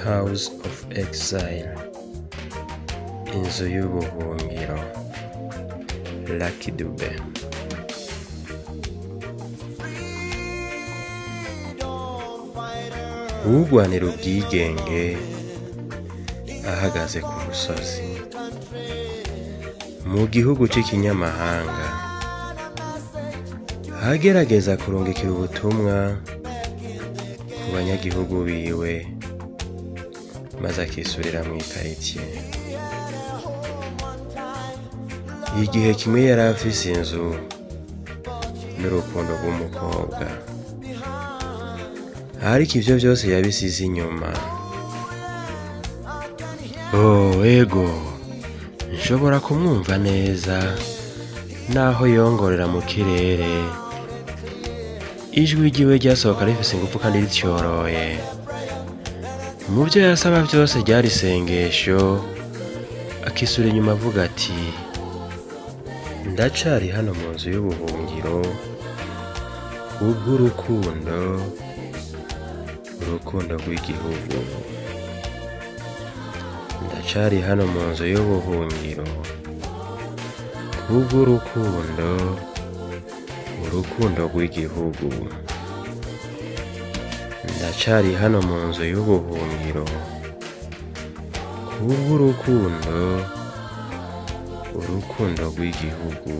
House of Exile, inzu y'ubuhungiro, Lucky Dube. Uwugwanira ubwigenge ahagaze ku musozi mu gihugu c'ikinyamahanga, agerageza kurungikira ubutumwa ku banyagihugu biwe, maze akisurira mw'ikaritiye. Igihe kimwe yari afise inzu n'urukundo rw'umukobwa, ariko ivyo vyose yabisize inyuma. Oh, ego, nshobora kumwumva neza naho yongorera mu kirere. Ijwi ryiwe ryasohoka rifise ingufu kandi rityoroye. Mu vyo yasaba vyose ryari isengesho, akisura inyuma avuga ati: ndacari hano mu nzu y'ubuhungiro kubw'urukundo, urukundo rw'igihugu. Ndacari hano mu nzu y'ubuhungiro kubw'urukundo, urukundo rw'igihugu. Ndacari hano mu nzu y'ubuhungiro kubw'urukundo, urukundo rw'igihugu.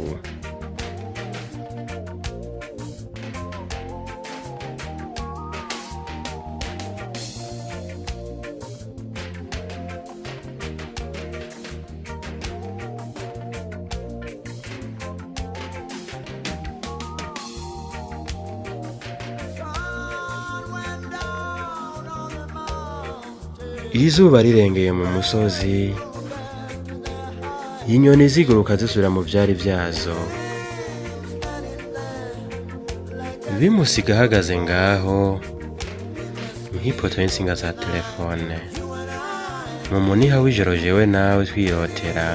Izuba rirengeye mu musozi, inyoni ziguruka zisubira mu vyari vyazo. Bimusiga ahagaze ngaho nk'ipoto y'intsinga za telefone. Mu muniha w'ijoro jewe nawe twirotera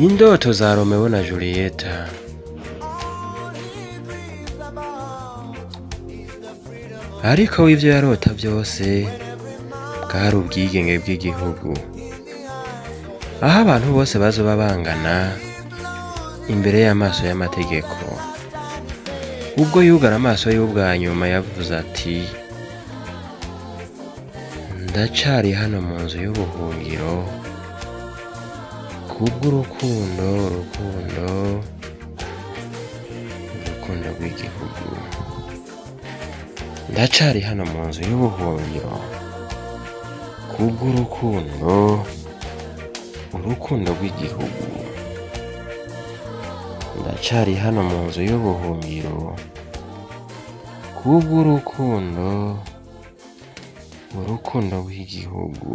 indoto za Romeo na Julieta. Ariko w'ivyo yarota vyose bwari ubwigenge bw'igihugu, aho abantu bose bazoba bangana imbere y'amaso y'amategeko. Ubwo yugara amaso y'ubwa nyuma yavuze ati: ndacari hano mu nzu y'ubuhungiro kubw'urukundo, urukundo, urukundo rw'igihugu. Ndacari hano mu nzu y'ubuhungiro kubw'urukundo, urukundo rw'igihugu. Ndacari hano mu nzu y'ubuhungiro kubw'urukundo, urukundo rw'igihugu.